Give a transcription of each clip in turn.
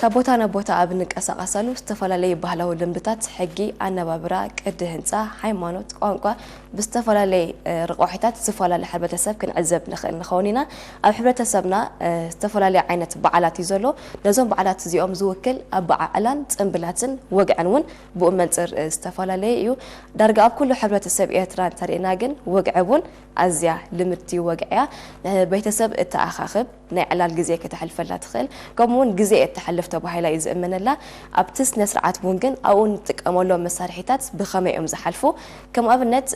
ካብ ቦታ ናብ ቦታ ኣብ እንቀሳቐሰሉ ዝተፈላለዩ ባህላዊ ልምድታት፣ ሕጊ፣ ኣነባብራ፣ ቅዲ ህንፃ፣ ሃይማኖት፣ ቋንቋ፣ ብዝተፈላለየ ርቋሒታት ዝፈላለ ሕብረተሰብ ክንዕዘብ ንኽእል ንኸውን ኢና። ኣብ ሕብረተሰብና ዝተፈላለዩ ዓይነት በዓላት እዩ ዘሎ። ነዞም በዓላት እዚኦም ዝውክል ኣበዓዕላን ፅምብላትን ወግዕን እውን ብኡ መንፅር ዝተፈላለየ እዩ። ዳርጋ ኣብ ኩሉ ሕብረተሰብ ኤርትራ እንተሪእና ግን ወግዒ እውን ኣዝያ ልምድቲ ወግዒ እያ። ንቤተሰብ እተኣኻኽብ፣ ናይ ዕላል ግዜ ከተሕልፈላ ትኽእል፣ ከምኡ እውን ግዜ እተሕልፍ ተባሂላ እዩ ዝእመነላ። ኣብቲ ስነ ስርዓት ቡን ግን ኣብኡ እንጥቀመሎም መሳርሒታት ብኸመይ እዮም ዝሓልፉ? ከም ኣብነት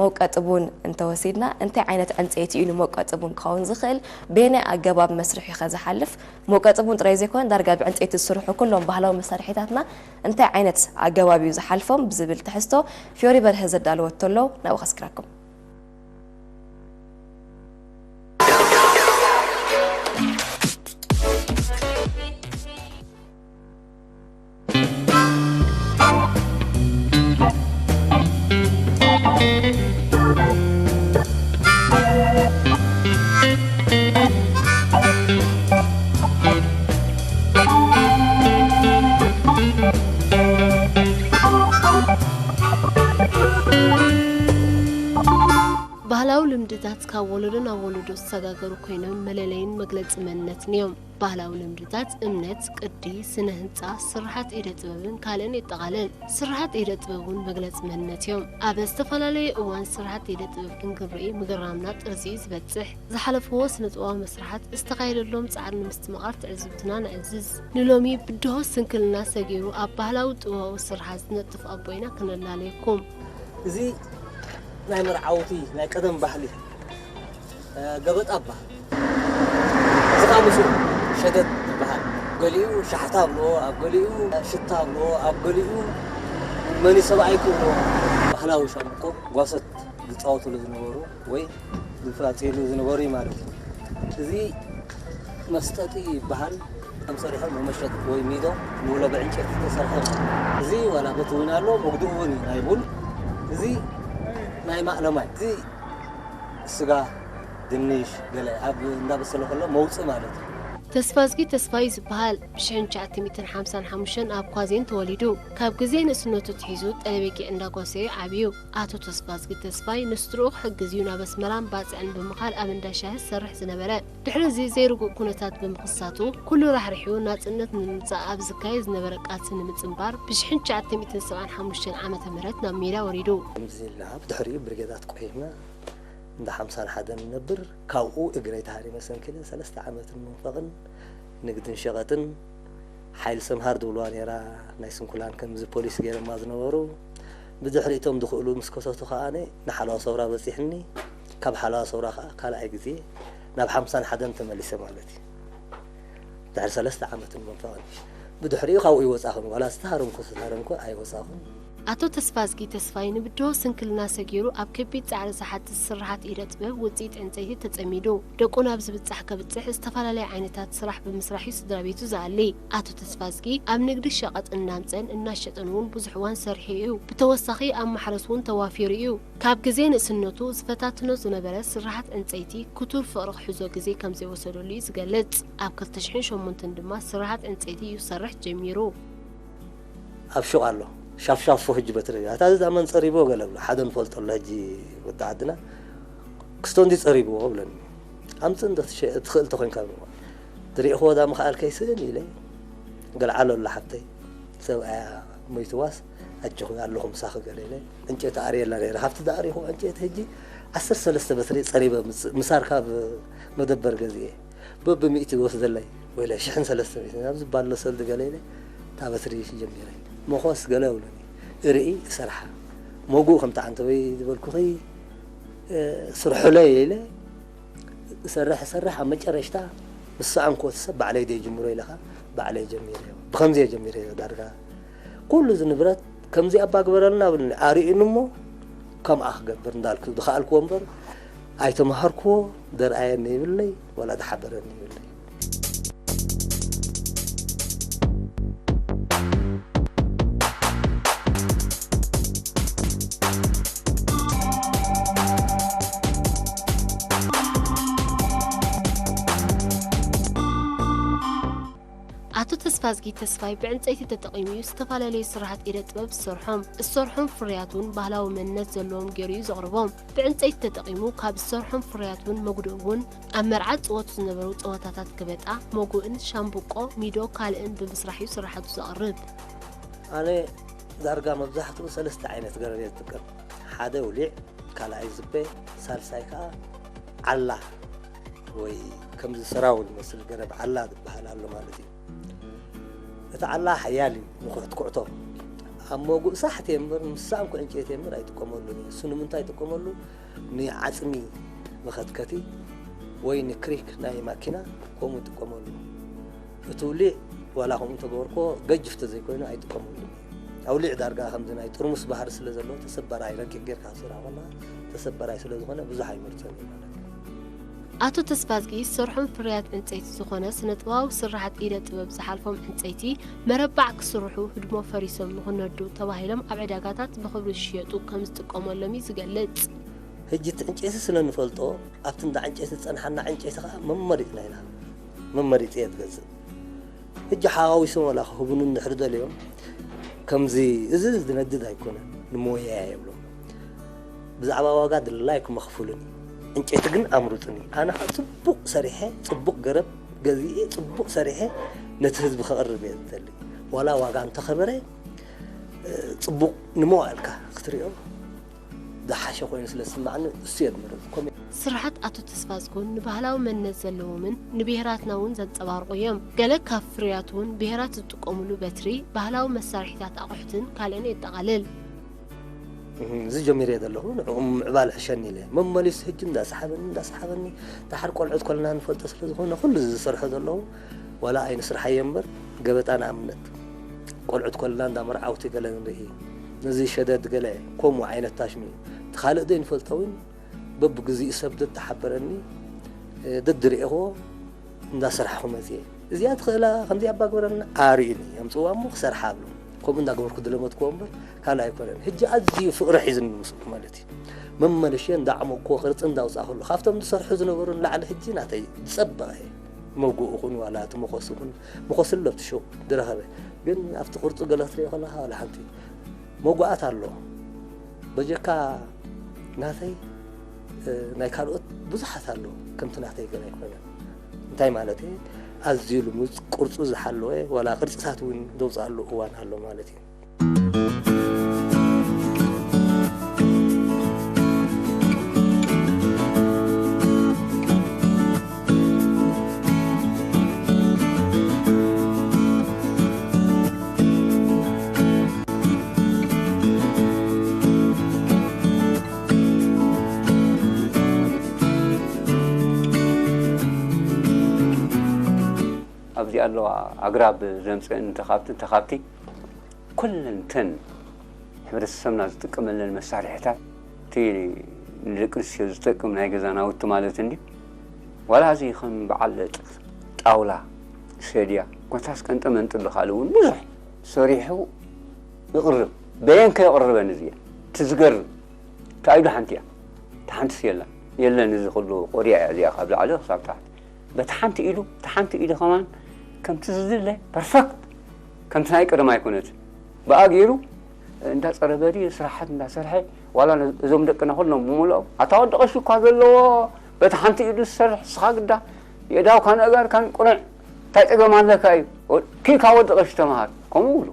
መውቀጢ ቡን እንተወሲድና እንታይ ዓይነት ዕንፀይቲ እዩ ንመውቀጢ ቡን ክኸውን ዝኽእል? በየናይ ኣገባብ መስርሑ ከ ዝሓልፍ? መውቀጢ ቡን ጥራይ ዘይኮነ ዳርጋ ብዕንፀይቲ ዝስርሑ ኩሎም ባህላዊ መሳርሒታትና እንታይ ዓይነት ኣገባብ እዩ ዝሓልፎም ብዝብል ትሕዝቶ ፊዮሪ በርሀ ዘዳለወቶ ኣሎ ናብኡ ከስክረኩም። ባህላዊ ልምድታት ካብ ወለዶ ናብ ወለዶ ዝሰጋገሩ ኮይኖም መለለይን መግለፂ መንነትን እዮም። ባህላዊ ልምድታት እምነት፣ ቅዲ፣ ስነ ህንፃ፣ ስርሓት ኢደ ጥበብን ካልእን የጠቓልል። ስርሓት ኢደ ጥበብ እውን መግለፂ መንነት እዮም። ኣብ ዝተፈላለየ እዋን ስርሓት ኢደ ጥበብ ክንርኢ ምግራምና ጥርዚ እዩ ዝበፅሕ። ዝሓለፍዎ ስነ ጥበባዊ መስርሓት ዝተኻየደሎም ፃዕሪ ንምስትምቓር ትዕዝብትና ነዕዝዝ። ንሎሚ ብድሆ ስንክልና ሰጊሩ ኣብ ባህላዊ ጥበባዊ ስርሓት ዝነጥፍ ኣቦ ኢና ክነላልየኩም። እዚ ናይ መርዓውቲ ናይ ቀደም ባህሊ ገበጣ እባ። እዚ ቃምሱ ሸደድ ይበሃል። ገሊኡ ሻሕታ ኣብልዎ፣ ኣብ ገሊኡ ሽታ ኣብልዎ፣ ኣብ ገሊኡ መኒ ሰብኣይ ክብልዎ። ባህላዊ ሻምብቆ ጓሶት ዝጻወቱሉ ዝነበሩ ወይ ዝፋጽዩሉ ዝነበሩ እዩ ማለት እዩ። እዚ መስጠጢ ይበሃል። ከም ሰሪሖም መመሸጥ ወይ ሚዶ ንብሎ ብዕንጨይቲ ዝተሰርሐ እዩ። እዚ ዋላ በቲ እውን ኣሎ፣ መጉድኡ እውን እዩ ናይ ቡን። እዚ ናይ ማእለማይ። እዚ ስጋ፣ ድንሽ፣ ገለ ኣብ እንዳበሰለ ከሎ መውጽእ ማለት እዩ። ተስፋዝጊ ተስፋይ ዝበሃል ብሽሕን ትሽዓተ ሚእትን ሓምሳን ሓሙሽተን ኣብ ኳዜን ተወሊዱ። ካብ ግዜ ንእስነቱ ኣትሒዙ ጠለቤጊዕ እንዳጓሰየ ዓብዩ። ኣቶ ተስፋዝጊ ተስፋይ ንስድርኡ ክሕግዝ እዩ ናብ ኣስመራን ባጽዕን ብምኻድ ኣብ እንዳ ሻሂ ዝሰርሕ ዝነበረ። ድሕሪ እዚ ዘይርጉእ ኩነታት ብምኽሳቱ፣ ኩሉ ራሕሪሑ ናጽነት ንምምጻእ ኣብ ዝካየድ ዝነበረ ቃልሲ ንምጽንባር ብሽሕን ትሽዓተ ሚእትን ሰብዓን ሓሙሽተን ዓመተ ምህረት ናብ ሜዳ ወሪዱ። ከምዚ ኢልና ብድሕሪኡ ብርጌዳት ቆይምና እንዳ ሓምሳን ሓደን ንነብር። ካብኡ እግረይ ተሃሪመ ሰንኪለ ሰለስተ ዓመትን መንፈቕን ንግድን ሸቐጥን ሓይሊ ሰምሃር ዝብልዋ ነይራ፣ ናይ ስንኩላን ከምዚ ፖሊስ ገይሮማ ዝነበሩ። ብድሕሪ እቶም ዝኽእሉ ምስ ከሰቱ ከኣ ንሓለዋ ሰውራ በጺሕኒ። ካብ ሓለዋ ሰውራ ከኣ ካልኣይ ግዜ ናብ ሓምሳን ሓደን ተመሊሰ ማለት እዩ። ድሕሪ ሰለስተ ዓመትን መንፈቕን። ብድሕሪኡ ካብኡ ይወጻኹን፣ ዋላ ዝተሃረምኩ ዝተሃረምኩ ኣይወጻኹን። ኣቶ ተስፋዝጊ ተስፋይ ንብድሆ ስንክልና ሰጊሩ ኣብ ከቢድ ጻዕሪ ዝሓትት ስርሓት ኢደ ጥበብ ውጽኢት ዕንጸይቲ ተጸሚዱ። ደቁ ናብ ዝብጻሕ ከብጽሕ ዝተፈላለየ ዓይነታት ስራሕ ብምስራሕ እዩ ስድራ ቤቱ ዝኣሊ። ኣቶ ተስፋዝጊ ኣብ ንግዲ ሸቐጥ እናምጸን እናሸጠን እውን ብዙሕ እዋን ሰሪሑ እዩ። ብተወሳኺ ኣብ ማሕረስ እውን ተዋፊሩ እዩ። ካብ ግዜ ንእስነቱ ዝፈታትኖ ዝነበረ ስርሓት ዕንጸይቲ ክቱር ፍቕሪ ክሕዞ ግዜ ከም ዘይወሰደሉ እዩ ዝገልጽ። ኣብ ክልተ ሽሕን ሸሞንተን ድማ ስርሓት ዕንጸይቲ እዩ ክሰርሕ ጀሚሩ። ኣብ ሹቕ ኣሎ። ሻፍሻፎ ሕጂ በትሪ። ኣታ እዚ ዳመን ጸሪብዎ ገለ ብሎ። ሓደ ንፈልጦ ኣሎ ሕጂ ወዲ ዓድና። ክስቶ እንዲ ጸሪብዎ ብለኒ። ኣምጽእ እንዶ ትሸ-፣ ትኽእል ተኾይንካ ብሎ። ዝሪእኽዎ ዳ ምኽኣልከይ ስእን ኢለ። ገልዓሎ ኣሎ ሓብተይ። ሰብኣያ ሞይትዋስ ኣጆኺ ኣለኹ ምሳኺ ገለ ኢለ። ዕንጨይቲ ኣርእየላ ነይረ። ካብቲ ዝኣረይኽዎ ዕንጨይቲ ሕጂ ዓሰርተ ሰለስተ በትሪ ጸሪበ ምስ-፣ ምሳር ካብ መደበር ገዚኤ። በብሚእቲ ዝወስደለይ ወይለ ሽሕን ሰለስተ ሚእትን ኣብዚ ባሎ ሰልዲ ገለ ኢለ እታ በትሪ ጀሚረ። መኾስ ገለ እብለኒ። እርኢ እሰርሓ። መጉእ ከምቲ ዓንተወይ ዝበልኩኺ፣ እ፣ ስርሑለይ ኢለ እሰርሕ እሰርሕ ኣብ መጨረሽታ ምስ ሰኣንኩዎ እቲ ሰብ ባዕለይ ደይ ጅምሮ ኢለኻ ባዕለይ ጀሚረዮ። ብኸምዚ እየ ጀሚረዮ ዳርጋ። ኩሉ እዚ ንብረት ከምዚ ኣባ ግበረልና ብሉኒ። ኣርእዩኒ እሞ ከምኣ ክገብር እንዳልኩ ዝኸኣልክዎ እምበር ኣይተምሃርክዎ፣ ደርኣየኒ ይብለይ፣ ዋላ ዝሓበረኒ ይብለይ። ኣቶ ተስፋ ተስፋዝጊ ተስፋይ ብዕንፀይቲ ተጠቒሙ እዩ ዝተፈላለዩ ስራሓት ኢደ ጥበብ ዝሰርሖም። ዝሰርሖም ፍርያት እውን ባህላዊ መንነት ዘለዎም ገይሩ እዩ ዘቕርቦም። ብዕንፀይቲ ተጠቒሙ ካብ ዝሰርሖም ፍርያት እውን መጉድኡ እውን ኣብ መርዓ ዝፅወቱ ዝነበሩ ፀወታታት ገበጣ፣ መጉእን ሻምብቆ፣ ሚዶ ካልእን ብምስራሕ እዩ ስራሓቱ ዘቕርብ። ኣነ ዳርጋ መብዛሕትኡ ሰለስተ ዓይነት ገረብ እየ ዝጥቀም። ሓደ ውሊዕ፣ ካልኣይ ዝበ፣ ሳልሳይ ከዓ ዓላ ወይ ከምዚ ሰራው ዝመስል ገረብ ዓላ ዝበሃል ኣሎ ማለት እዩ። እቲ ዓላ ሓያል እዩ ንኩሕትኩዕቶ። ኣብ መጉእ ሳሕቲ እየ እምበር፣ ንሳ እንኮ ዕንጨይቲ እየ እምበር ኣይጥቀመሉን እየ። እሱ ንምንታይ ይጥቀመሉ? ንዓፅሚ መኸትከቲ ወይ ንክሪክ ናይ ማኪና ከምኡ ይጥቀመሉ። እቲ ውሊዕ ዋላ ከምኡ እንተገበርኮ ገጅፍ ተዘይኮይኑ ኣይጥቀመሉን። ኣውሊዕ ዳርጋ ከምዚ ናይ ጥርሙስ ባህሪ ስለ ዘለዎ ተሰበራይ ረቂቕ ጌርካ ክትሰርሖ ከለኻ ተሰበራይ ስለ ዝኾነ ብዙሕ ኣይመርጸን እየ ማለት እዩ። ኣቶ ተስፋዝጊ ዝሰርሖም ፍርያት ዕንጸይቲ ዝኾነ ስነ ጥበባዊ ስርሓት ኢደ ጥበብ ዝሓልፎም ዕንጸይቲ መረባዕ ክስርሑ ህድሞ ፈሪሶም ንኽነዱ ተባሂሎም ኣብ ዕዳጋታት ብኽብሪ ዝሽየጡ ከም ዝጥቀመሎም እዩ ዝገልጽ። ሕጂ እቲ ዕንጨይቲ ስለ ንፈልጦ ኣብቲ እንዳ ዕንጨይቲ ዝጸንሓና ዕንጨይቲ ከኣ መመሪጽና ኢና። መመሪጽ እየ ዝገዝእ። ሕጂ ሓዋዊሶም ዋላ ክህቡኒ እንድሕር ደልዮም፣ ከምዚ እዚ ዝነድድ ኣይኮነን፣ ንመወያያ የብሎም። ብዛዕባ ዋጋ ድላይኩም ኣኽፍሉኒ፣ ዕንጨይቲ ግን ኣምርጹኒ። ኣነ ኸኣ ጽቡቕ ሰሪሐ፣ ጽቡቕ ገረብ ገዚኤ፣ ጽቡቕ ሰሪሐ ነቲ ህዝቢ ከቕርብ እየ ዝደሊ። ዋላ ዋጋ እንተኸበረ፣ እ፣ ጽቡቕ ንመዋእልካ ክትሪኦ ዝሓሸ ኮይኑ ስለ ዝስማዓኒ እሱ እየ ዝመረጽ። ኮሜ- ስርሓት ኣቶ ተስፋዝጎን ንባህላዊ መንነት ዘለዎምን ንብሄራትና እውን ዘንጸባርቑ እዮም። ገለ ካብ ፍርያቱ እውን ብሄራት ዝጥቀሙሉ በትሪ፣ ባህላዊ መሳርሒታት ኣቑሑትን ካልእን የጠቓልል። እህ፣ እዚ ጀሚረ ዘለኹ ንዕኡ ምዕባል ሕሸኒ ኢለ መመሊሱ ሕጂ እንዳሰሓበኒ እንዳሰሓበኒ፣ ደሓር ቆልዑት ኮለና ንፈልጦ ስለ ዝኾነ ኩሉ እዚ ዝሰርሖ ዘለኹ ዋላ ኣይንስርሓዮ እምበር ገበጣ ንኣብነት ቆልዑት ኮለና እንዳ መርዓውቲ ገለ ንርኢ፣ ነዚ ሸደድ ገለ ከምኡ ዓይነት ታሽሚ እቲ ካልእ ዘይንፈልጦ እውን በብግዚኡ ሰብ ደተሓበረኒ፣ እ፣ ደድርእኹዎ እንዳሰርሓኹ መፅየ። እዚኣ ትኽእላ፣ ከምዚ ኣባ ግበረልና፣ ኣርእዩኒ፣ ኣምፅዋ እሞ ክሰርሓ ኣብሉ። ከምኡ እንዳገበርኩ ዝለመድኩዎ እምበር ካልእ ኣይኮነን። ሕጂ ኣዝዩ ፍቕሪ ሒዝኒ ምስኡ ማለት እዩ። መመልሸ እንዳዕመቕኩዎ ቅርፂ እንዳውፃእኹሉ፣ ካብቶም ዝሰርሑ ዝነበሩ ንላዕሊ ሕጂ ናተይ ዝፀበቐ እዩ። መጉእ ይኹን ዋላ እቲ መኾስ ይኹን፣ መኾስ ኣሎ ኣብቲ ሹቕ ዝረኸበ። ግን ኣብቲ ቅርፁ ገለ ክትሪኦ ከለኻ ዋላ ሓንቲ መጉኣት ኣሎ። በጀካ ናተይ፣ እ፣ ናይ ካልኦት ብዙሓት ኣለዉ፣ ከምቲ ናተይ ገና ኣይኮነን። እንታይ ማለት እየ? ኣዝዩ ልሙጽ ቅርጹ ዝሓለወ፣ ዋላ ቅርጽታት እውን ዘውጽኣሉ እዋን ኣሎ ማለት እዩ። ኣብዚ ኣለዋ ኣግራብ ዘምፅእን ተኻብትን ተኻብቲ ኩለን እተን ሕብረተሰብና ዝጥቀመለን መሳርሒታት፣ እቲ ንደቂ ኣንስትዮ ዝጠቅም ናይ ገዛ ናውቲ ማለት እንዲ፣ ዋላ እዚ ከም በዓል ጣውላ፣ ሰድያ፣ ኮታስ ቀንጠ መንጥሎ ካልእ እውን ብዙሕ ሰሪሑ ይቕርብ። በየን ከየቕርበን እዚ እየ። እቲ ዝገርም፣ እታ ኢዱ ሓንቲ እያ። እታ ሓንቲስ የላን። የለን፣ እዚ ኩሉ ቆርያ እያ እዚኣ ካብ ላዕሊ ክሳብ ታሕቲ። በቲ ሓንቲ ኢዱ፣ እታ ሓንቲ ኢዱ ከማን ከምቲ ዝድለ ፐርፈክት፣ ከምቲ ናይ ቀደም ኣይኮነትን። ብኣ ገይሩ እንዳ ጸረበ ድዩ ስራሓት እንዳሰርሐ፣ ዋላ ነ-፣ እዞም ደቅና ኩሎም ብምልኦም፣ ኣታ ወዲ ቀሺ እኳ ዘለዎ፣ በቲ ሓንቲ ኢዱ ዝሰርሕ፣ ንስኻ ግዳ የእዳውካን ኣእጋርካን ቁኑዕ፣ እንታይ ጸገም ኣለካ እዩ? ወ-፣ ኪድ ካብ ወዲ ቀሺ ተምሃር። ከምኡ ብሉ።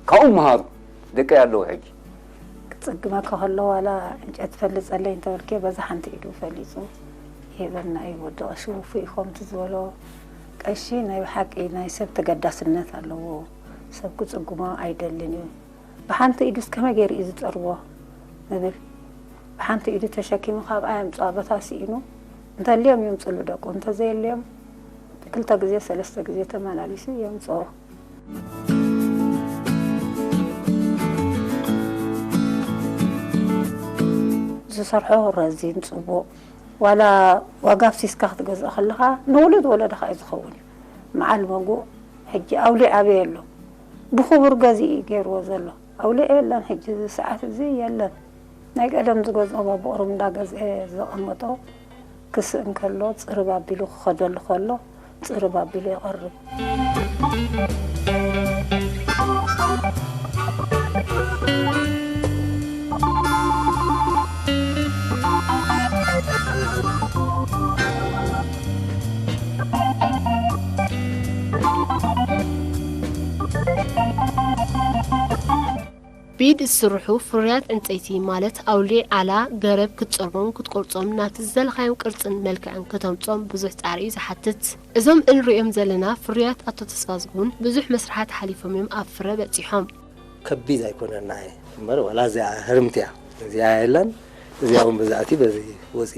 ካብኡ ምሃሩ። ደቀይ ኣለዉ ሕጂ። ክጽግመካ ከሎ ዋላ ዕንጨት ፈልጸለይ እንተበልክዮ፣ በዛ ሓንቲ ኢዱ ፈሊጹ ይህበና እዩ። ወዲ ቀሺ ውፉይ እዩ፣ ከምቲ ዝበሎ ቀሺ ናይ ብሓቂ ናይ ሰብ ተገዳስነት ኣለዎ። ሰብ ክጽግሞ ኣይደልን እዩ። ብሓንቲ ኢዱስ ከመይ ገይሩ እዩ ዝጸርቦ ንብል። ብሓንቲ ኢዱ ተሸኪሙ ካብኣ የምጽኦ፣ በታ ስኢኑ እንተልዮም ይምጽሉ ደቁ፣ እንተዘየልዮም ክልተ ግዜ ሰለስተ ግዜ ተመላሊሱ የምጽኦ። ዝሰርሖ ረዚን ጽቡቕ፣ ዋላ ዋጋ ኣፍሲስካ ክትገዝኦ ከለኻ ንውሉድ ወለድኻ እዩ ዝኸውን እዩ። መዓል መጉእ ሕጂ ኣውሊዕ ኣበይ ኣሎ? ብኽቡር ገዚኡ እዩ ገይርዎ ዘሎ። ኣውሊዕ የለን ሕጂ፣ እዚ ሰዓት እዚ የለን። ናይ ቀደም ዝገዝኦ በብቕሩብ እንዳገዝአ ዘቐመጦ ክስእ እንከሎ ጽርብ ኣቢሉ ክኸደሉ ከሎ ጽርብ ኣቢሉ የቐርብ። ብኢድ ዝስርሑ ፍርያት ዕንጸይቲ፣ ማለት ኣውሊዕ፣ ዓላ፣ ገረብ ክትጸርቦም፣ ክትቆርጾም፣ ናብቲ ዝደለኻዮም ቅርጽን መልክዕን ከተምጾም ብዙሕ ጻዕሪ እዩ ዝሓትት። እዞም እንርእዮም ዘለና ፍርያት ኣቶ ተስፋዝጊ እውን ብዙሕ መስርሓት ሓሊፎም እዮም ኣብ ፍረ በጺሖም። ከቢድ ኣይኮነን ንዓይ እምበር፣ ዋላ እዚኣ ህርምቲ እያ። እዚኣ የለን፣ እዚኣ እውን በዛእቲ በዚ ወፂ።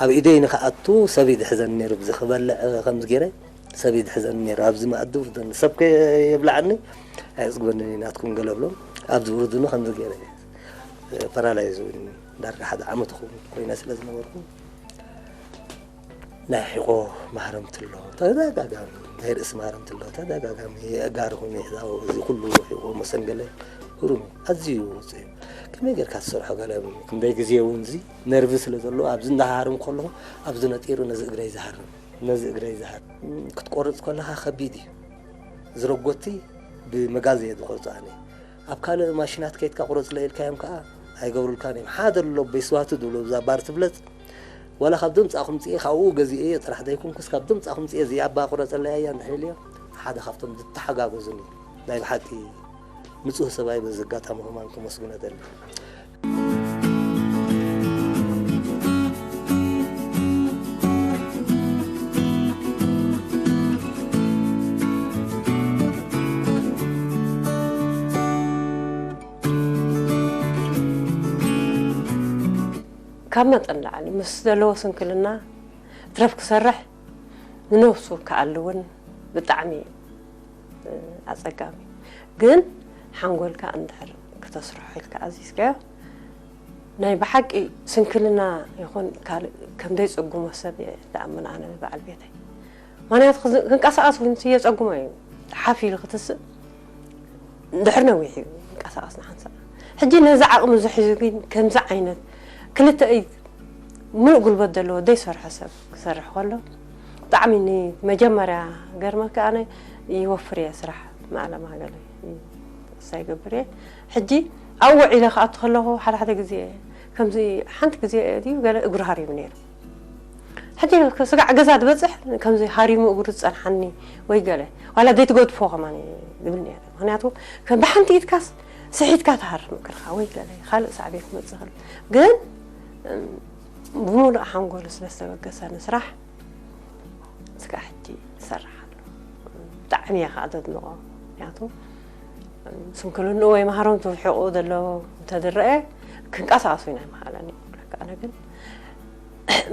ኣብ ኢደይ ንክኣቱ ሰብ ይድሕዘኒ ነይሩ፣ ብዚ ክበልዕ ከምዚ ገይረ ሰብ ይድሕዘኒ ነይሩ። ኣብዚ መኣዲ ውርደኒ፣ ሰብ ከየብልዓኒ ኣየፅግበንን እዩ ናትኩም ገለ ብሎም፣ ኣብዚ ውርድኒ ከምዚ ገይረ ፓራላይዝ እውን ዳርጋ ሓደ ዓመት ኹ ኮይነ ስለ ዝነበርኩ፣ ናይ ሒቆ ማህረምቲ ኣሎ ተደጋጋሚ፣ ናይ ርእሲ ማህረምቲ ኣሎ ተደጋጋሚ፣ የእጋር ኹን የሕዛው፣ እዚ ኩሉ ሒቆ መሰንገለ ህሩም እዩ። ኣዝዩ ውፅእ እዩ። ከመይ ጌርካ ትሰርሖ ገለ? ክንደይ ግዜ እውን እዚ ነርቭ ስለ ዘለዎ፣ ኣብዚ እንዳሃርም ከለኹ ኣብዚ ነጢሩ ነዚ እግረይ ዝሃርም፣ ነዚ እግረይ ዝሃርም። ክትቆርጽ ከለኻ ከቢድ እዩ። ዝረጎቲ ብመጋዝ እየ ዝቆርጾ ኣነ። ኣብ ካልእ ማሽናት ከይድካ ቁረጽለ ኢልካዮም ከኣ ኣይገብሩልካን እዮም። ሓደ ኣሎ ቤስዋቲ ዝብሎ ብዛ ባር ትፍለጥ፣ ዋላ ካብ ድምጻ ክምጽኤ ካብኡ ገዚኤዮ ጥራሕ ዘይኮንኩስ ካብ ድምጻ ክምጽኤ እዚኣ ኣባ ቁረጸለይ ኣያ እንድሕር ኢልዮ፣ ሓደ ካብቶም ዝተሓጋገዙኒ ናይ ብሓቂ ንጹህ ሰብኣይ በዚ ኣጋጣሚ ከማን ከመስግኖ እደሊ። ካብ መጠን ላዕሊ ምስ ዘለዎ ስንክልና ትረፍ ክሰርሕ ንነብሱ ክኣሊ እውን ብጣዕሚ ኣጸጋሚ። ግን ሓንጎልካ እንድሕር ክተስርሖ ኢልካ ኣዚዝካዮ፣ ናይ ብሓቂ ስንክልና ይኹን ካልእ ከም ዘይጽጉሞ ሰብ እየ ዝኣምን ኣነ ንበዓል ቤተይ። ምኽንያቱ ክዝ-፣ ክንቀሳቐስ እውን የጸግሞ እዩ። ሓፍ ኢሉ ክትስእ እንድሕር ነዊሕ እዩ ክንቀሳቐስ ንሓንሳእ። ሕጂ ነዚ ዓቕሚ እዚ ሒዙ ግን ከምዚ ዓይነት ክልተ ኢድ ምሉእ ጉልበት ዘለዎ ዘይሰርሖ ሰብ ክሰርሕ ከሎ ብጣዕሚ ንመጀመርያ ገርመካ ኣነ ይወፍር እየ ስራሕ መኣለማ ገለ ሳይገብር እየ። ሕጂ ኣብኡ ውዒለ ክኣቱ ከለኹ ሓደ ሓደ ግዜ ከምዚ ሓንቲ ግዜ ድዩ ገለ እግሩ ሃሪሙ ነይሩ። ሕጂ ስጋዕ ገዛ ዝበጽሕ ከምዚ ሃሪሙ እግሩ ዝጸንሓኒ ወይ ገለ ዋላ ዘይትገድፎ ከማን ዝብል ነይረ። ምኽንያቱ ከም ብሓንቲ ኢድካስ ስሒትካ ትሃርም እግርኻ ወይ ገለ ካልእ ሳዕቤን ክመጽእ ይኽእል። ግን፣ እም፣ ብምሉእ ሓንጎሉ ስለ ዝተበገሰ ንስራሕ ስጋዕ ሕጂ ይሰርሕ ኣሎ። ብጣዕሚ እየ ከዓ ዘድንቖ። ምኽንያቱ፣ እም፣ ስንክልንኡ ወይ ማህረምቱ ርሒቑ ዘሎ እንተዝረአ ክንቀሳቐስ እውን ኣይምሃለን እዩ። ኣነ ግን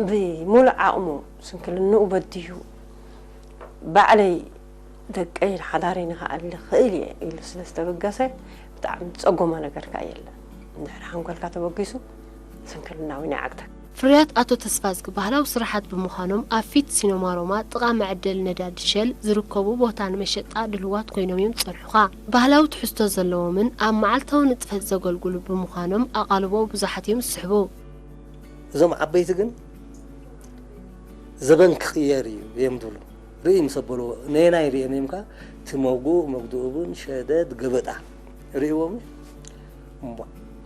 ብምሉእ ዓቕሙ ስንክልንኡ በዲሁ ባዕለይ ደቀይ ሓዳረይ ንኽኣሊ ክእል እየ ኢሉ ስለ ዝተበገሰ ብጣዕሚ ዝፀጎሞ ነገር ከዓ የለን። እንድሕር ሓንጎልካ ተበጊሱ ስንክልና እውን ይዓግተካ። ፍርያት ኣቶ ተስፋዝጊ ባህላዊ ስራሓት ብምዃኖም ኣብ ፊት ሲኖማ ሮማ ጥቓ መዐደሊ ነዳዲ ሸል ዝርከቡ ቦታ ንመሸጣ ድልዋት ኮይኖም እዮም ዝጸንሑኻ። ባህላዊ ትሕዝቶ ዘለዎምን ኣብ መዓልታዊ ንጥፈት ዘገልግሉ ብምዃኖም ኣቓልቦ ብዙሓት እዮም ዝስሕቡ። እዞም ዓበይቲ ግን ዘበን ክቕየር እዩ እዮም ዝብሉ። ርኢ ምስ ኣበልዎ ነየናይ ርእዮም እዮም ከ እቲ መጉእ መጉድኡ እውን ሸደድ ገበጣ ርእዎም። እምቧ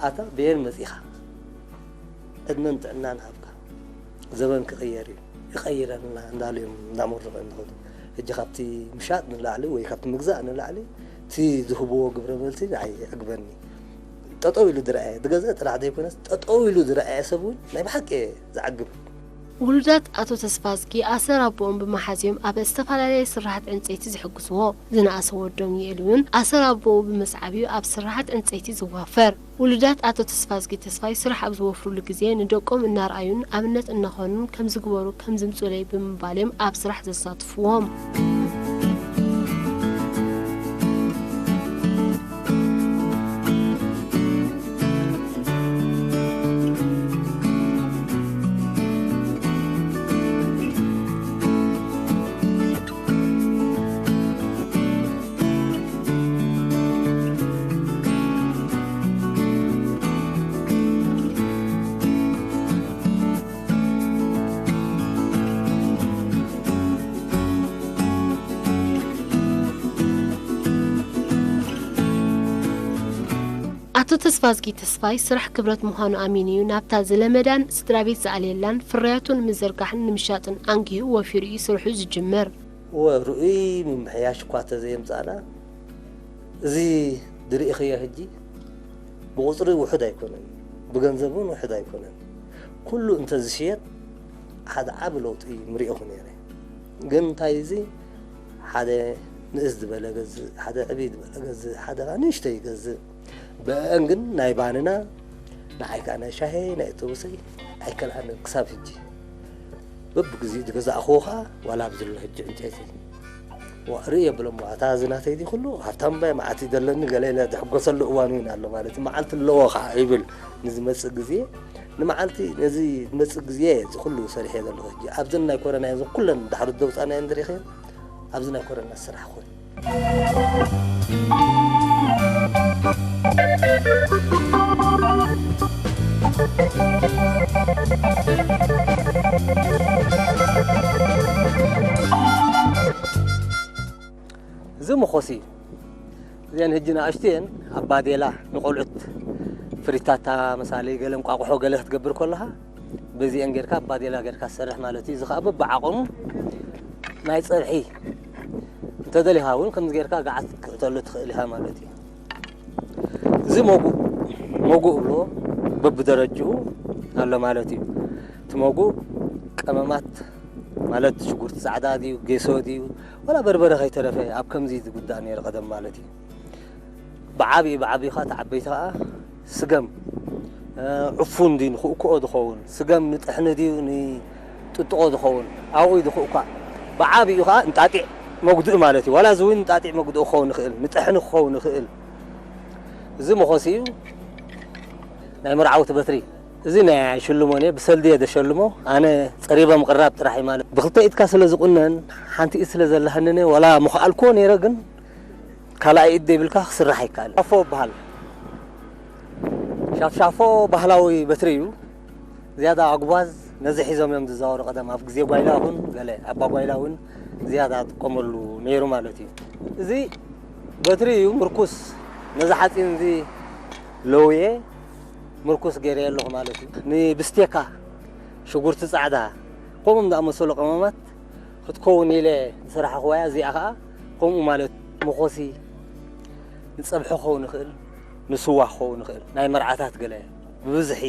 ኣታ በየን መጺኻ ዕድመን ጥዕናን ሃብካ። ዘበን ክቕየር እዩ ይቐይረልና እንዳሉ እዮም እንዳመርሑ እንኸዱ። ሕጂ ካብቲ ምሻጥ ንላዕሊ ወይ ካብቲ ምግዛእ ንላዕሊ እቲ ዝህብዎ ግብረ መልሲ ንዓይ ይዕግበኒ። ጠጠው ኢሉ ዝረኣየ ዝገዝአ ጥራሕ ዘይኮነስ ጠጠው ኢሉ ዝረኣየ ሰብ እውን ናይ ብሓቂ እየ ዝዓግብ። ውሉዳት ኣቶ ተስፋዝጊ ኣሰር ኣቦኦም ብምሓዝዮም ኣብ ዝተፈላለየ ስራሓት ዕንፀይቲ ዝሕግዝዎ ዝነኣሰ ወዶም ይእል እውን ኣሰር ኣቦኡ ብምስዓብ እዩ ኣብ ስራሓት ዕንፀይቲ ዝዋፈር። ውሉዳት ኣቶ ተስፋዝጊ ተስፋይ ስራሕ ኣብ ዝወፍሩሉ ግዜ ንደቆም እናርኣዩን ኣብነት እናኾኑን ከም ዝግበሩ ከም ዝምፁለይ ብምባል እዮም ኣብ ስራሕ ዘሳትፍዎም። ተስፋዝጊ ተስፋይ ስራሕ ክብረት ምዃኑ ኣሚኑ እዩ ናብታ ዝለመዳን ስድራ ቤት ዝኣልየላን ፍርያቱ ንምዝርጋሕን ንምሻጥን ኣንጊሁ ወፊሩ እዩ ስርሑ ዝጅምር። እወ፣ ርኡይ ምምሕያሽ እኳ ተዘየምጻእና፣ እዚ ዝርኢኽዮ ሕጂ ብቑጽሪ ውሑድ ኣይኮነን፣ ብገንዘብ እውን ውሑድ ኣይኮነን። ኩሉ እንተዝሽየጥ ሓደ ዓቢ ለውጢ ምርኢኹ ነይረ። ግን እንታይ እዚ ሓደ ንእስ ዝበለ ገዝእ፣ ሓደ ዕብይ ዝበለ ገዝእ፣ ሓደ ኸኣ ንእሽተይ ይገዝእ። ብአን ግን ናይ ባንና ንዓይ ከኣ ናይ ሻሂ ናይ እተውሰይ ኣይከልኣንን ክሳብ ሕጂ። በብግዚኡ ዝገዛእኽዎ ኸኣ ዋላ ኣብዚ ኣሎ ሕጂ ዕንጨይቲ ዋ ርኢ የብሎም። እታ እዚ ናተይ ድዩ ኩሉ ሃብታም ባይ መዓት ይደለኒ ገለ ኢለ ዝሕጎሰሉ እዋን እውን ኣሎ ማለት እዩ። መዓልቲ ኣለዎ ኸዓ ይብል ንዝመጽእ ግዜ። ንመዓልቲ ነዚ ዝመጽእ ግዜ እዚ ኩሉ ሰሪሐ ዘለኹ። ሕጂ ኣብዘን ናይ ኮረና እየን ኩለን ዳሕሪ ዘውጻናየን ዝሪእኽየን ኣብዚ ናይ ኮረና ስራሕ ኾን። እዚ መኾሲ እዩ። እዚአን ህጂ ንኣሽቱ እየን። ኣብ ባዴላ ንቆልዑት ፍሪታታ መሳሊ ገለ እንቋቑሖ ገለ ክትገብር ከለኻ በዚአን ጌርካ ኣብ ባዴላ ጌርካ ትሰርሕ ማለት እዩ። እዚ ኸዓ በብዓቐኑ ናይ ጸብሒ እንተደሊኻ እውን ከምዚ ጌርካ ገዓት ክትክዕተሉ ትኽእል ኢኻ ማለት እዩ። እዚ መጉእ መጉእ ብሎ በብደረጅኡ ኣሎ ማለት እዩ። እቲ መጉእ ቀመማት ማለት ሽጉርቲ ጻዕዳ ድዩ ጌሶ ድዩ ዋላ በርበረ ከይተረፈ ኣብ ከምዚ ዝጉዳእ ነይሩ ቀደም ማለት እዩ። ብዓብዩ ብዓብዩ ኸዓ እቲ ዓበይቲ ኸዓ ስገም ዕፉን ድዩ ንክእክኦ ዝኸውን ስገም ንጥሕኒ ድዩ ንጥጥቆ ዝኸውን ኣብኡ እዩ ዝክእኳዕ። ብዓብዩ ኸዓ እንጣጢዕ መጉድኡ ማለት እዩ። ዋላ እዚ እውን እንጣጢዕ መጉድኡ ክኸውን ይኽእል ንጥሕኒ ክኸውን ይኽእል። እዚ መኾሲ እዩ ናይ መርዓውቲ በትሪ። እዚ ናይ ሽልሞን እየ ብሰልዲ እየ ዘሸልሞ። ኣነ ጸሪበ ምቕራብ ጥራሕ እዩ ማለት ብክልተ ኢድካ ስለ ዝቑነን ሓንቲ ኢድ ስለ ዘለሃንነ ዋላ ምኽኣልክዎ ነይረ ግን ካልኣይ ኢድ ዘይብልካ ክስራሕ ኣይከኣል። ሻፎ ይበሃል። ሻፍሻፎ ባህላዊ በትሪ እዩ። ዝያዳ ኣጉባዝ ነዚ ሒዞም እዮም ዝዛወሩ። ቀደም ኣብ ግዜ ጓይላ እውን ገለ ኣባ ጓይላ እውን ዝያዳ ጥቀመሉ ነይሩ ማለት እዩ። እዚ በትሪ እዩ ምርኩስ ነዚ ሓፂን እዚ ለውየ ምርኩስ ገይረ ኣለኹ ማለት እዩ። ንብስቴካ ሽጉርቲ ፃዕዳ ከምኡም ዝኣመሰሉ ቀመማት ክትከውን ኢለ ዝሰራሕኽዋያ እዚኣ ከዓ ከምኡ ማለት መኾሲ ንፀብሒ ክኸውን ይኽእል ንስዋ ክኸውን ይኽእል ናይ መርዓታት ገለ ብብዝሒ